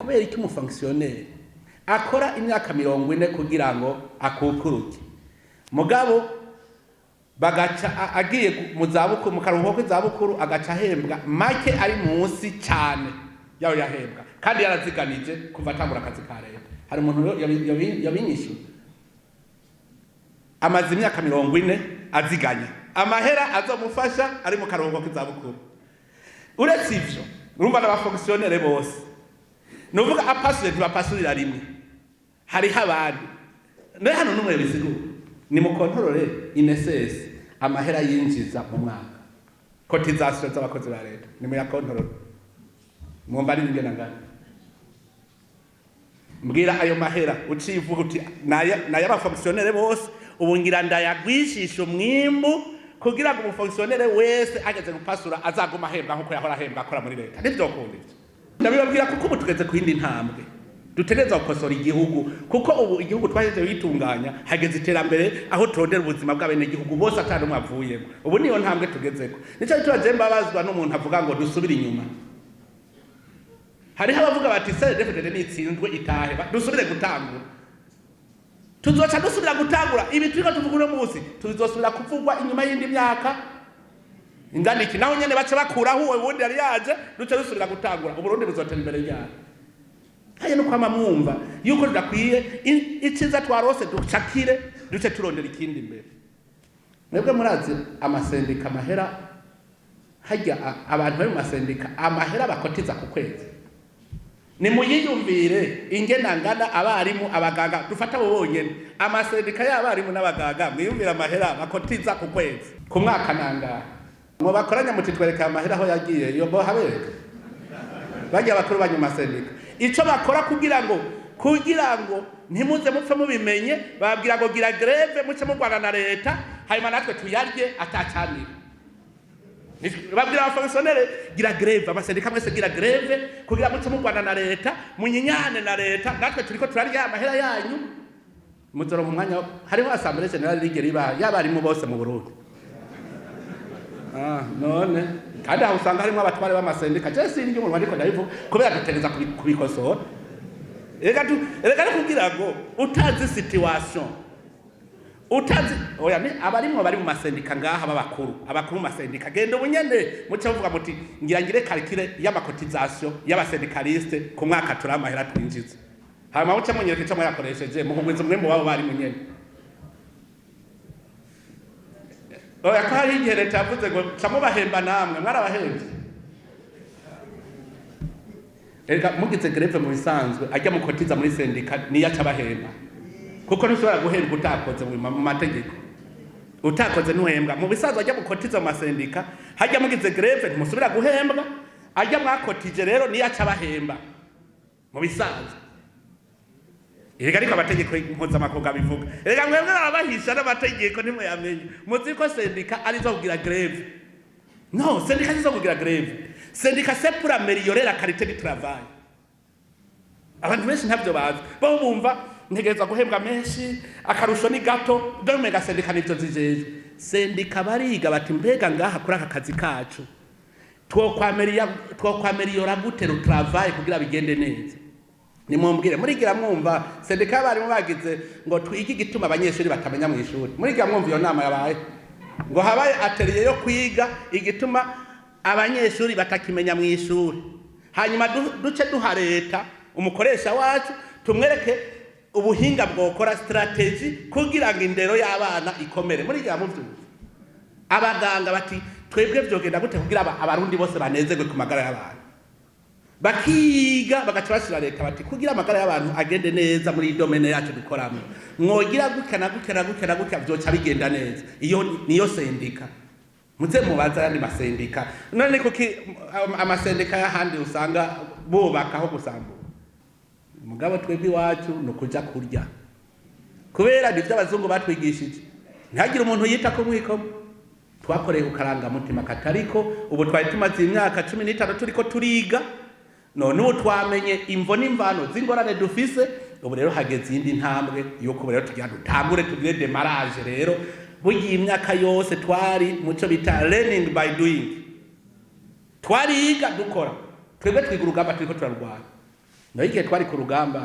Kubera iki umufonctionnaire akora imyaka 40 kugira ngo akukuruke, mugabo bagaca agiye mu zabukuru, mu karuhuko k'izabukuru, agaca ahembwa make ari munsi cyane yaho yahembwa, kandi yaraziganije kuva atangura akazi ka leta? Hari umuntu yabinyishyura? Amaze imyaka 40 aziganya amahera azomufasha ari mu karuhuko k'izabukuru. Uretse ivyo, urumva n'abafonctionnaire bose, nuvuga apasuye, ntibapasurira rimwe, hariho abandi. Naye hano n'umwe bisigura ni mu contrôle INSS amahera yinjiza mu mwaka, cotisation z'abakozi ba leta, ni mu ya contrôle, mwumva ari ingena ngana. Mbwira ayo mahera uciye uvuga uti naya abafonctionnaire bose, ubu ngira ndayagwishisha umwimbu kugira ngo umufonctionnaire wese ageze gupasura azaguma ahembwa nkuko yahora ahembwa akora muri leta. Ntivyokunda ivyo. Ndabibabwira kuko ubu tugeze ku yindi ntambwe, dutegerezwa gukosora igihugu, kuko ubu igihugu twaheze witunganya, hageze iterambere aho turondera ubuzima bw'abenegihugu bose atari umwe avuyemo. Ubu niyo ntambwe tugezeko. Nico gituma je mbabazwa n'umuntu avuga ngo dusubire inyuma. Hariho abavuga bati CNDD-FDD nitsinzwe itahe, dusubire gutangura. Tuzoca dusubira gutangura. Ibi turiko tuvuga uno munsi tuzosubira kuvugwa inyuma y'indi myaka ingana iki, naho nyene bace bakuraho uwo wundi yari yaje, duce dusubira gutangura. Uburundi buzotera imbere ryari? Haya no kwama mwumva yuko tudakwiye iciza twarose, ducakire, duce turondera ikindi imbere. Mwebwe murazi amasendika amahera hajya abantu bari mu masendika amahera bakotiza ku kwezi? Nimuyiyumvire ingena ngana. Abarimu, abaganga, dufata abo bonyene, amasendika y'abarimu n'abaganga, mwiyumvire amahera bakotiza ku kwezi, ku mwaka nangahe? Ngo bakoranya muti twereka amahera aho yagiye, iyo bo habereka bajya bakuru banyu masendika ico bakora kugira ngo ntimuze mupfe mubimenye. Bababwira ngo gira grève, muce murwana na leta, hanyuma natwe tuyarye atacamira. Babwira abafonctionnaire gira grève, amasendika mwese gira grève kugira muce murwana na leta, munyinyane na leta, natwe turiko turarya amahera yanyu. Muzoronka umwanya hariho assemblée générale rigera iba y'abarimu bose mu Burundi? Ah, none kandi aho usanga harimo abatware b'amasendika. Je sinzi umuntu, ariko ndabivuga kubera dutegereza kubikosora. Reka no kugira ngo utazi situation, utazi oya, ni abarimwo bari mu masendika ngaha b'abakuru, abakuru mu masendika, genda ubunyene muce muvuga muti ngira ngire calcul y'amacotisation y'abasyndicaliste ku mwaka, turi amahera twinjiza, hanyuma muce munyereka ico mwayakoresheje mu kugwiza umwimbu wabo bari munyene. Oya, ko hari igihe leta yavuze ngo ca mubahemba, namwe mwarabahemvye. Erega mugize grève, mu bisanzwe ajya mukotiza muri sendika niyo aca abahemba, kuko ntushobora guhembwa utakoze. Mu mategeko utakoze ntuhembwa. Mu bisanzwe ajya mukotiza mu masendika, hajya mugize grève ntimusubira guhembwa, ajya mwakotije rero niyo aca abahemba mu bisanzwe. Erega ariko amategeko mpuzamakungu abivuga. Erega mwebwe barabahisha n'amategeko ntimuyamenye. Muzi ko sendika arizo kugira grève? Non, sendika sizo kugira grève. Sendika, c'est pour améliorer la qualité du travail. Abantu benshi ntabyo bazi, bo bumva ntegerezwa guhembwa menshi, akarusho ni gato, dore umenga sendika nivyo zijejwe. Sendika bariga bati mbega ngaha kuri aka kazi kacu twokwameliyora gute le travail kugira bigende neza? Nimumbwire, murigira mwumva sendika y'abarimu bagize ngo twige igituma abanyeshuri batamenya mu ishuri? Murigira mwumva iyo nama yabaye ngo habaye atelier yo kwiga igituma abanyeshuri batakimenya mu ishuri, hanyuma duce duha leta, umukoresha wacu, tumwereke ubuhinga bwokora stratégie kugira ngo indero y'abana ikomere? Murigira muvyumva abaganga bati twebwe vyogenda gute kugira abarundi bose banezerwe ku magara y'abantu? Bakiga, bagaca bashira leta bati kugira amagara y'abantu agende neza muri domaine yacu dukoramo, mwogira gutya na gutya na gutya na gutya, vyoca bigenda neza. Iyo niyo sendika. Muze mubaza ayandi masendika. None kuki amasendika y'ahandi usanga bubaka aho gusambura? Mugabo twebwe iwacu ni ukuja kurya, kubera nivyo abazungu batwigishije, ntihagire umuntu yita ku mwikomo. Twakoreye ku karangamutima katariko. Ubu twari tumaze imyaka 15 turiko turiga, none ubu twamenye imvo n'imvano z'ingorane dufise. Ubu rero hageze iyindi ntambwe yuko ubu rero tugira dutangure tugire démarrage. Rero bugiye imyaka yose twari muco bita learning by doing, twariga dukora. Twebwe twiga urugamba turiko turarwana. Naho igihe twari ku rugamba.